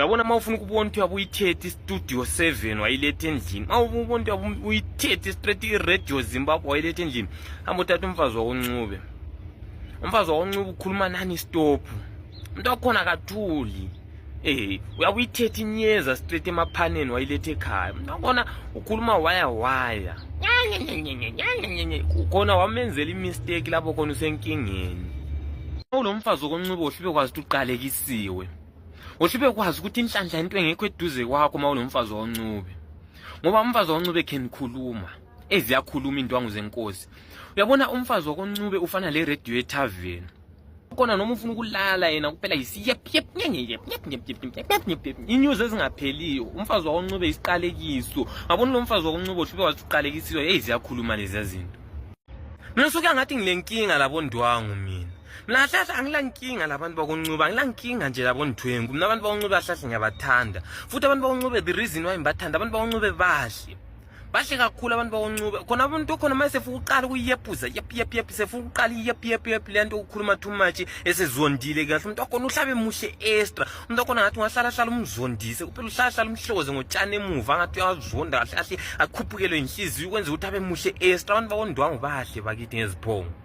Uyabona, uma ufuna ukubona ukuthi uyabe uyithethe iStudio 7 wayiletha endlini, uma ubona ukuthi uyabe uyithethe straight iRadio Zimbabwe wayiletha endlini, hamba uthatha umfazi wakoNcube. Umfazi wakoNcube ukhuluma nani stop, umuntu wakhona akathuli. Uyabe uyithethe inyeza straight emaphaneni wayiletha ekhaya, umuntu wakhona ukhuluma waya waya khona, wamenzela imistake lapho khona usenkingeni. Ulo mfazi wakoNcube uhlube kwazi ukuthi uqalekisiwe, uhlube kwazi ukuthi inhlanhla into engekho eduze kwakho uma unomfazi wakoNcube, ngoba umfazi wakoNcube can khuluma eziyakhuluma indwangu zenkosi. Uyabona, umfazi wakoNcube ufana le radio etavern khona, noma ufuna ukulala yena kuphela yisiyep yep yep yep yep yep yep yep yep, inews ezingapheliyo. Umfazi wakoNcube isiqalekiso. Ngabona lo mfazi wakoNcube uhlube wathi uqalekisiwe. Hey, ziyakhuluma lezi zinto. Mina suke ngathi ngile nkinga labo ndwangu. Mina hlahla angila nkinga labantu bakoNcube, angila nkinga nje labo ndwengu. Mina abantu bakoNcube ahlahle ngiyabathanda futhi. Abantu bakoNcube, the reason why ngibathanda, abantu bakoNcube bahle, bahle kakhulu abantu bakoNcube. Khona abantu khona uma sefuna ukuqala ukuyephuza yep yep yep, sefuna ukuqala yep yep yep, le nto ukukhuluma too much, esezondile kahle, umuntu wakhona uhlabe muhle extra. Umuntu wakhona ngathi ungahlala hlala umzondise kuphela, uhlala hlala umhloze ngotshani emuva, ngathi uyazonda kahle kahle, akhuphukelwe inhliziyo, ukwenza ukuthi abe muhle extra. Abantu bakondwangu bahle bakithi ngeziphongo.